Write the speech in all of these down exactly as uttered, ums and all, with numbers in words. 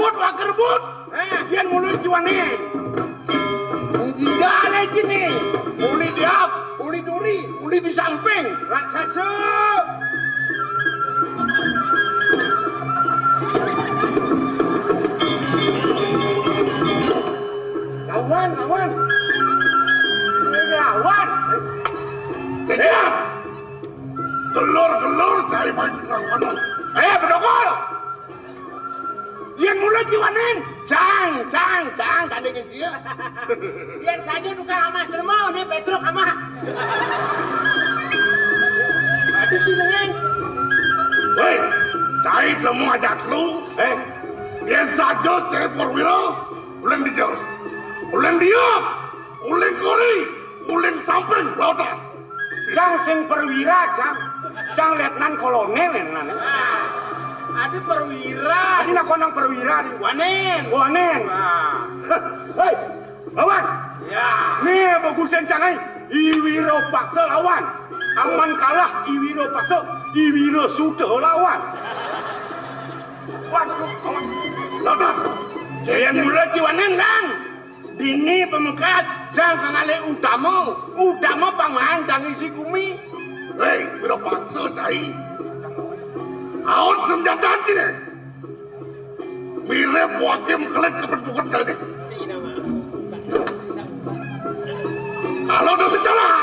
Rebut, wah rebut. Hah? Yén mula jiwané. Nggih, alé jiné. Uli diap, uli duri, uli di samping. Raksasa. Lawan, lawan. Lawan. Kejar. Gelur-gelur cai main nang kono. Eh, bedokol. Yén mula jiwané, jang, jang, jang, tandingin dia. Yén saja tukang amah jelema, né Pétruk amah. Adi jenengan. Wéh, cai lemu ajak lu, eh. Yén saja cai perwira, uling dija. Uling dia, uling kori, uling samping, lautan. Cang sing perwira, cang. Cang letnan kolonel, letnan. Adi perwira. Adi nakonang perwira, adi. Wanen. Wanen. Wah. Hei, lawan. Ya. Né, bagusan cang, ai. I Wiro paksa lawan. Amun kalah, I Wiro paksa. I Wiro sudah lawan. Waduh, lawan. Lawan. Yén mula jiwané, Lan. Dini pamekat, jang kangalih utama, utama pamahan jang isi gumi. Hei, pira paksa, cai. Aut senjata cine. Mirip wakim kelit kepenpukan cai. Kalau ada sejarah,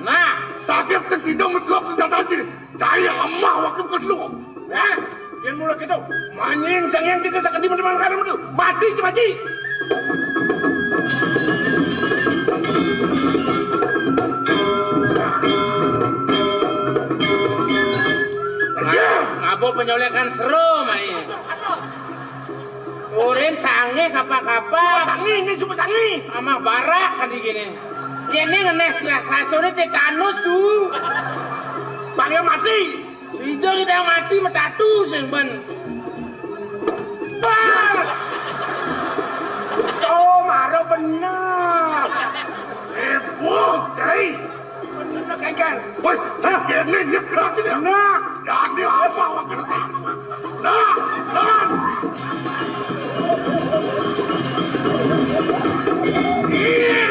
nah, sakit sing sida mencelop senjata cine. Cai amah wakim kedua. Nah, yén mula kéto, manying sangyang kita sakadi meneman karam tu. Mati cepat ji. Ngabo penyolekan seru mai. Urin sangih kapa-kapa. Sangih, ini cuma sangih. Amah barak tadi gini. Kene ngeneh raksasa ini tetanus tu. Bang yang mati. Ija kita yang mati metatu sing ben. Wah. Oh, mara bener. Heboh, cai. Bener, Kang. Woi, hah? Kene nyekel sini. Nah. Jadi apa wakil saya? Nah, nah. Iya.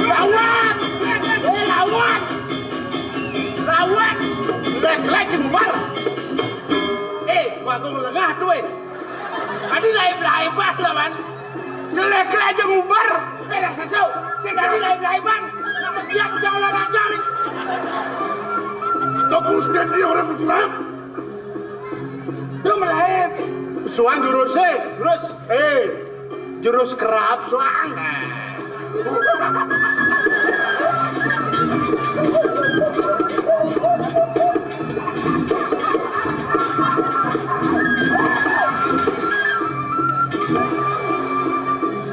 Lawan. Eh, lawan. Lawan. Lek, lek, jembar. Eh, bagong lengah tu, eh. Adi laib-laiban lawan. Ngelek-lek aja ngubar. Eh, raksasa, sing tadi laib-laiban. Nama siap kerja olahraga nih. Tok Gusten dia orang Muslim. Lu melaib. Suang jurus, eh. Terus? Eh, jurus kerap, suang.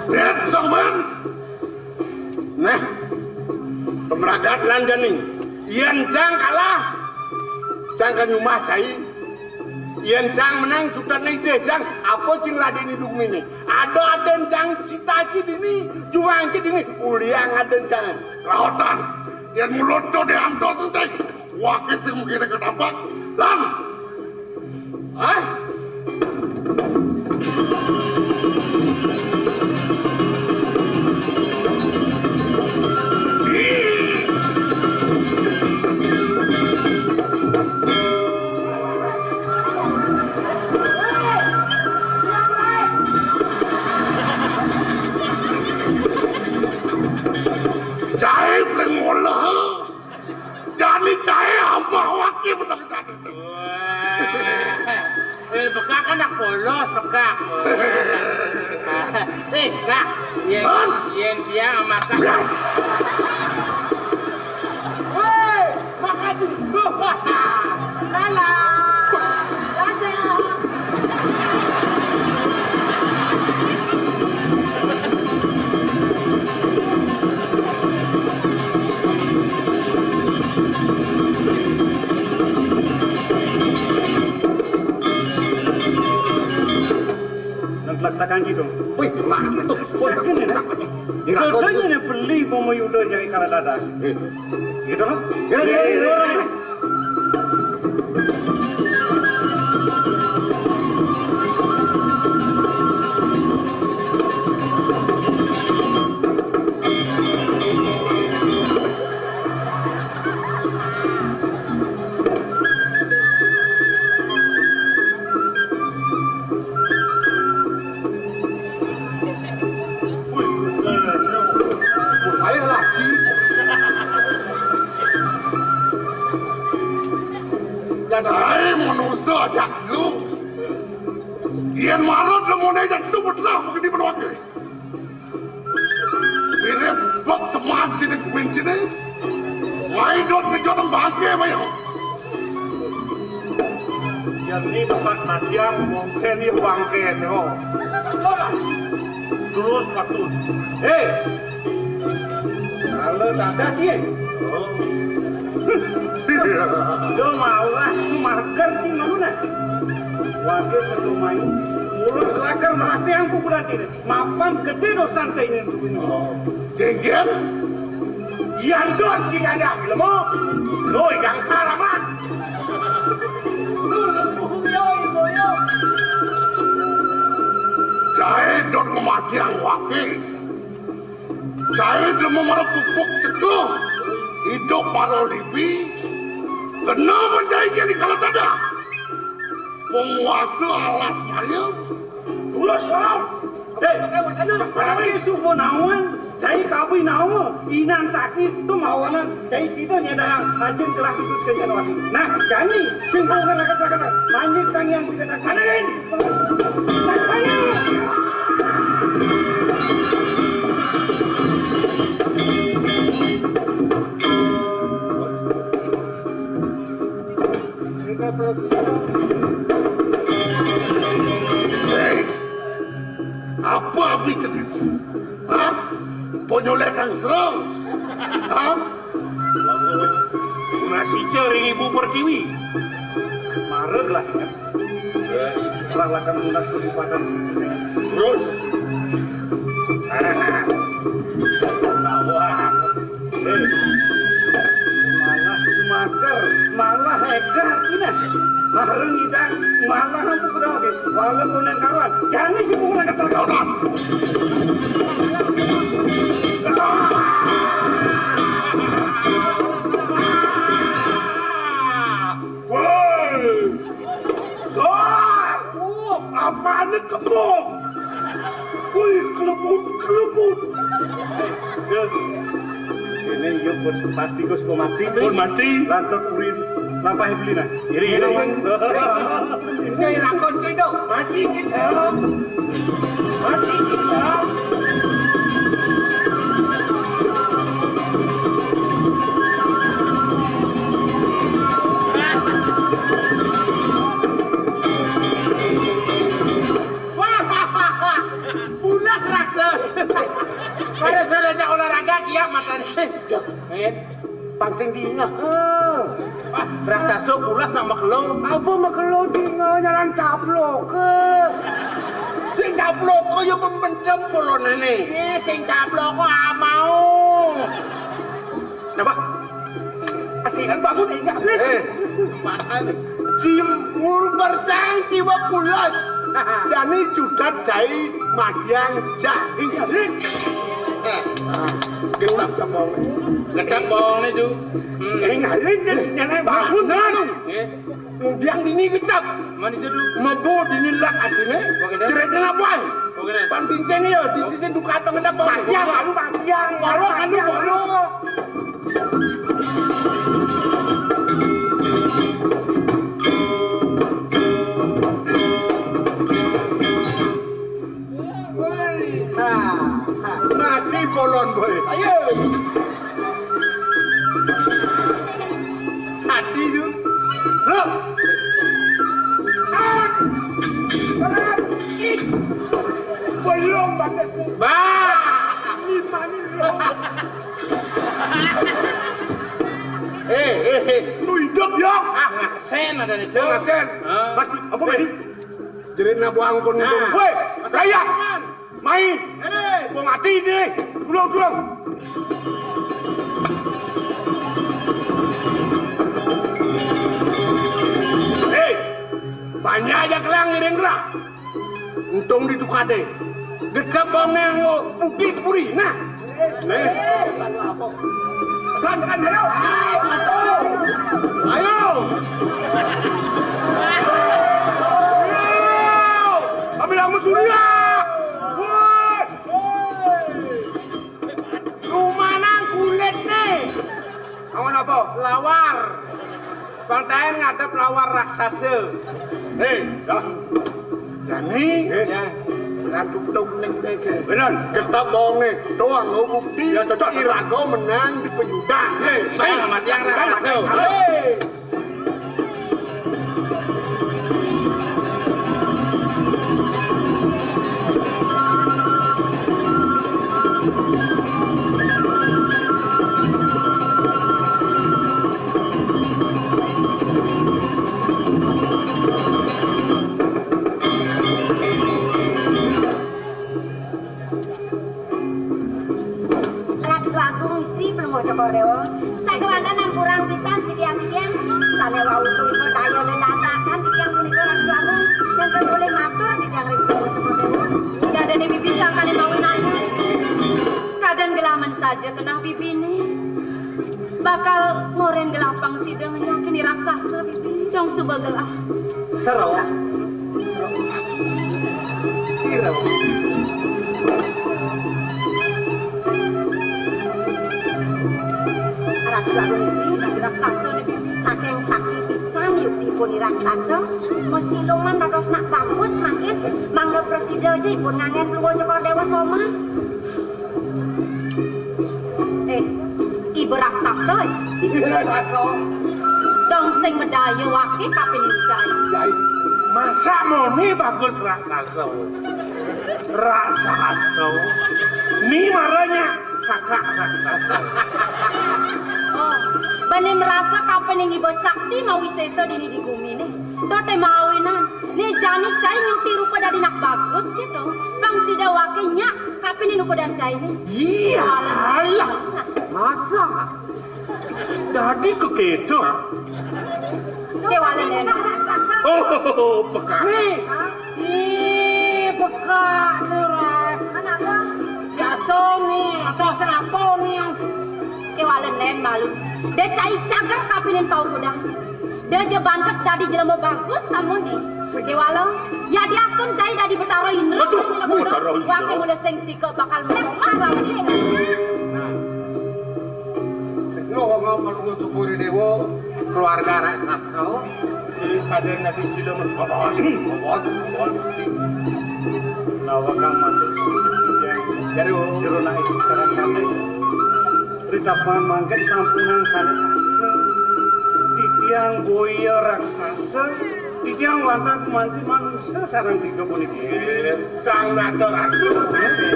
Lihat, Songban. Nah, pemeragat lan jani. Yén cang kalah, cang ka nyumah cai. Yén cang menang, cutet né idih cang, apa cing ladeni dukmine. Ada aden cang cita ci dini, juang ci dini, uliang aden cang. Rahotan, yén mulut to diantos entek, wake sing mungkin ketampak. Lan, hah? Cai pring olah. Jani cai amah wake menang jani. Wah. Eh, bekak anak polos, bekak. Eh, nah, yén, yén tiang makan. Woi, makasih. Alah. Dadah. Nang tlak-tlakan gitu. Wih, lagi tuh. Wih, ini nih. Dodanya nih beli mau mayuda jadi kala dada. Eh. Gitu, no? Gini, gini, gini, gini. Jan tu belah begini menawake. Mirip bot seman cine kumin cine. Mai dot ngejot bangke mayo. Yang ni tempat matian, mungkin ni bangke ni, ho. Terus patut. Hei. Kalau dada cie. Oh. Yo malah mager ci malu nah. Wakil perlu main. Mulut kelakar malah tiang pukulan kiri. Mapan gede dosan cai ini dulu ini. Jengger. Yang dot ci dadah ilmu. Loi gangsar amat. Cai dot ngematiang wakil. Cai demo mara pupuk cekuh. Idup mara libi. Kena menjai jadi kalau tada. Penguasa alas maya. Terus, Bang. Dek, mana pergi subuh nawan? Cai kabui nawa, inan sakit, tu mawanan. Cai sida nyedang, anjing telah ikut ke januari. Nah, jani, simpulkan lakat-lakat. Manjing sang yang tidak sakit. Mana, Rin? Mana? Hei, apa abi cerita? Ha? Ponyolekan serang? Ha? Nasi cering ibu pertiwi. Marah lah. Lalakan lunak kabupaten. Terus. Bawang. Eh. Malah mager, malah hegar kina. Mahreng idang, malah aku kuda oke. Walau konen karuan. Jangan si pukul angkat tangan. Woi. Soal. Apaan kebong? Wih, kelebut, kelebut. Ya. Ini yuk, Gus, pasti Gus mau mati. Pun mati. Lantot urin, lampah beli nah. Iri, iri. Ini lakon tuh itu. Mati kisah. Mati kisah. Wah, pulas raksasa. Pada saja olahraga kiap matane. Eh, pang sing dingeh. Wah, raksasa pulas nak makelo. Apa makelo dingeh nyaran caplok ke? Sing caplok ya memendem polonane. Eh, sing caplok amau. Coba. Kasihan bangun ingat sih. Eh, makanya. Simul percang jiwa pulas. Dani judat jai magiang jai. Ingat sih. Eh, getak kebong. Getak bong itu. Hmm. Ingat sih, nyana bangun. Nah. Eh. Ngudiang dini gedap. Mana itu? Mebo dini lak atine. Oke, dah. Ceritane apa? Oke, dah. Pan bintang ya, di sisi duka tengedap. Matiang, kamu matiang. Kalau anu, kalau. Woi. Ha, ha. Mati kolon, boy. Ayo. Hati tu. Loh. Ah. Berat. Ih. Belum batas tu. Bah. Lima ni belum. Eh, eh, eh. Lu hidup ya? Ah, ngasen ada ni, Ceng. Ngasen. Ah. Mati. Apa, eh. Mati? Jerit nak buang pun. Nah. Weh, raya. Mai. Eh. Gua mati ni. Tulung, tulung. Eh, banyak aja kelang ngiring gerak. Untung di tukade. Gedep bongeng lo, putih puri. Nah. Nih. Tekan, tekan, ayo. Ayo. Ayo. Kami lamun Surya. Woi. Lumanang kulit nih. Awan apa? Lawar. Bang Taen ngadep lawar raksasa. Hei, dah. Jani. Eh. Ya. Ratu Bedog ning kene. Bener. Ketebonge doang bukti. Ya, cocok. Iraga menang di penyudahan. Hei, hei, mati yang rasa. Hei. Ratu Agung Istri Palungguh Cokor Dewa, sakewanten ampurang pisan sikian-sikian. Sane wau punika daya lelatakan titiang punika Ratu Agung, enten boleh matur titiang ring Palungguh Cokor Dewa. Dadane bibi sangkane mawinan. Kaden gelamen saja kenah bibine. Bakal ngoren gelah pang sida ngenyakin raksasa, bibi. Dong suba gelah. Sero. Siro. Ratu Agung Gusti, raksasa niki saking sakti pisan yuktipun i raksasa, masiluman dados nak bagus mangkin, mangda prasida aja ipun nganggen Palungguh Cokor Dewa Soma. Eh, iba raksasa, eh? Iya, raksasa. Dong sing medaya wake kapining cai. Cai. Masa mone bagus raksasa? Raksasa. Ni maranya kakak raksasa. Oh, bani merasa kapining iba sakti mawisesa dini di gumine. Tote mawinan. Ni jani cai nyuti rupa dadi nak bagus gitu. Pang sida wake nyak kapining rupa dan cai ni. Iya, alah. Masa? Dadi keketo. Kewala nena. Oh, peka. Ni. Ih, peka ni, Ras. Kenapa? Biasa ni, atau siapa ni? Kewala nen malu. Dia cai cager kapining pau kudang. Dia je bantes dadi jelema bagus samun ni. Kewala, ya diastun cai dadi Betara Indra. Aduh, Betara Indra. Wake mula sing sika bakal menyomah. Nah. Yo, ngomong Palungguh Cokor Dewa, keluarga raksasa. Sing pada nabi sila merkobos. Kobos, kobos. Nawa kang maksud sing jero naik sekarang kami. Ritapan mangken sampunang sane asa. Titiang boya raksasa, titiang wantah manti manusa sareng tiga puniki. Sang Nata Ratu sane.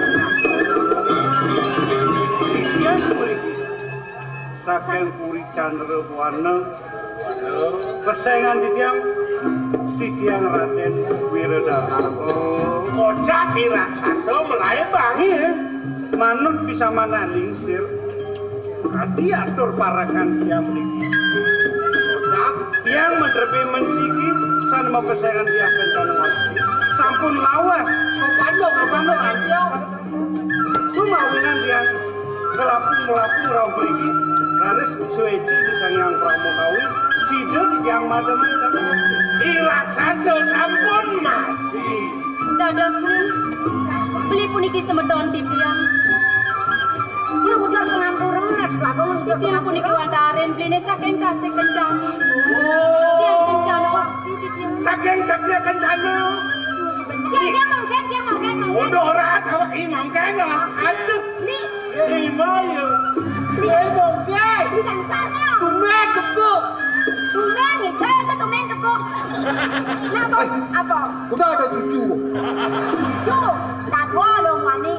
Titiang puniki saking Puri Candra Buana. Pesengan titiang, titiang Raden Wiradara. Kocap i raksasa melae bangi. Manut pisamanane lingsir. Kadi atur parekan tiang mriki. Kocap, tiang madrepe menciki sane mapesengan tiang kencana wasti. Sampun lawas. Kepanjang, kepanjang, anjing. Dumawinan tiang kelapung-kelapung rauh mriki, raris suweci di Sang Hyang Pramakawi, sida titiang madem. I raksasa sampun mati. Dadosne, beli puniki semeton titiang. Ngusuk pangampura, Ratu Agung, ngusuk pangampura. Titiang puniki wantah aren beline saking Kasih Kencana. Oh. Tiang Kencana Wakti, titiang. Saking Sakya Kencana. Tiang, tiang mongkeng, tiang mongkeng, mongkeng. Udah ora, awak i mongkeng, ah. Aduh. Ni. Lima ya. Ni. Eh, mongkeng. Ni kan sasnya. Tumben kebuk. Tumben nih, saya tuh tumben kebuk. Nah, apa? Apa? Udah ada cucu. Cucu, tak bolong wani.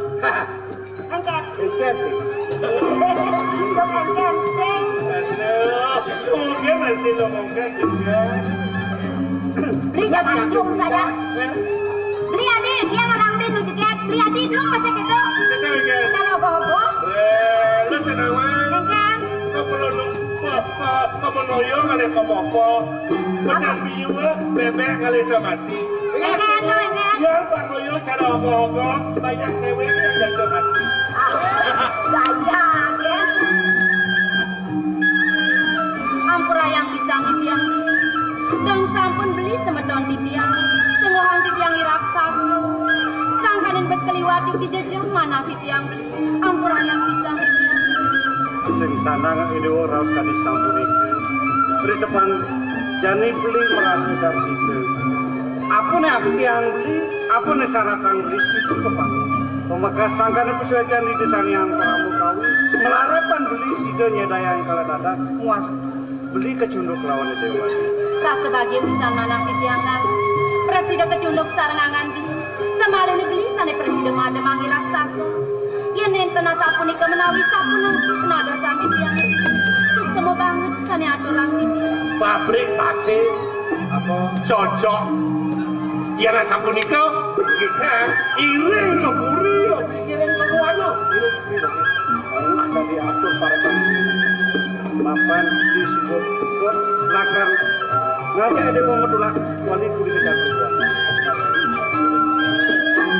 Engket. Engket. Cuk engket sing. Aduh, mungkin masih lo mongkeng juga. Beli jangan cium saya. Beli adi, dia orang beli nu jeget. Beli adi dulu masih gitu. Betul, betul. Cara ogoh-ogoh. Eh, lu senawang. Engket. Kok perlu nu, apa, apa, apa menoyo kali apa-apa. Benar biwa, bebek kali itu mati. Engket, engket. Biar Pak Noyo cara ogoh-ogoh, banyak cewek yang jatuh hati. Ah, gaya, ya. Ampurayang pisan titiang. Dong sampun beli semeton titiang. Senggohan titiang i raksasa. Sangkaning bes keliwat yuk dijejeh manah titiang beli. Ampurayang pisan titiang. Sing sanang i dewa raos kadi sampunika. Ritepan jani beli merasa kita. Apune aku tiang beli? Apa né saratang beli sida kepang? Pamekas sangkané pasuécan Ida Sang Hyang Parama Kawi, malarapan beli sida nyédayang kala dadah muas beli kacunduk lawan Déwa. Rasa bagia pisan manah titiang nang. Prasida kacunduk sarengangan beli. Samaliné beli sané prasida mademang i raksasa. Yén nénten asapunika menawi sapunapi penadosan titiang. Suksema banget sané aturang titiang. Pabrik pasir apa cocok. Yén asapunika, jika iring ngeburi, iring ngeruana. Iring ngeburi. Baru tadi atur para santri. Mapan disebut lakar. Nanti ada mau medulak wali kudu kejar.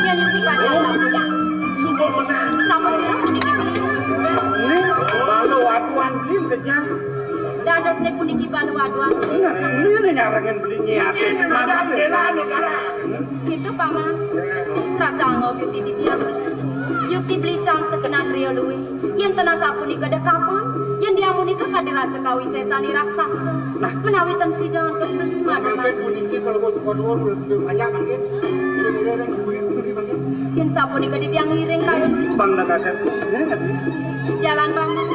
Yén yuki kadi asapunika. Suba menang. Sama sira puniki beli. Ini balu aduan beli kejar. Dadosné puniki balu aduan. Nah, ini nyarengin beli nyiapin. Ini madan bela negara. Itu, Paman. Rasa angop yukti titiang. Yukti beli sang kesatria luwih. Yén ten asapunika dekapan, yén diamunika kadi rasa kawisésan i raksasa. Nah. Menawi ten sida antuk beli. Mangke puniki kalau mau suka dhuwur, lebih banyak mangke. Ini nilai yang diberi, diberi mangke. Yén sapunika titiang ngiring kayun. Bang Nagaset. Ini nggak bisa. Jalan, Paman.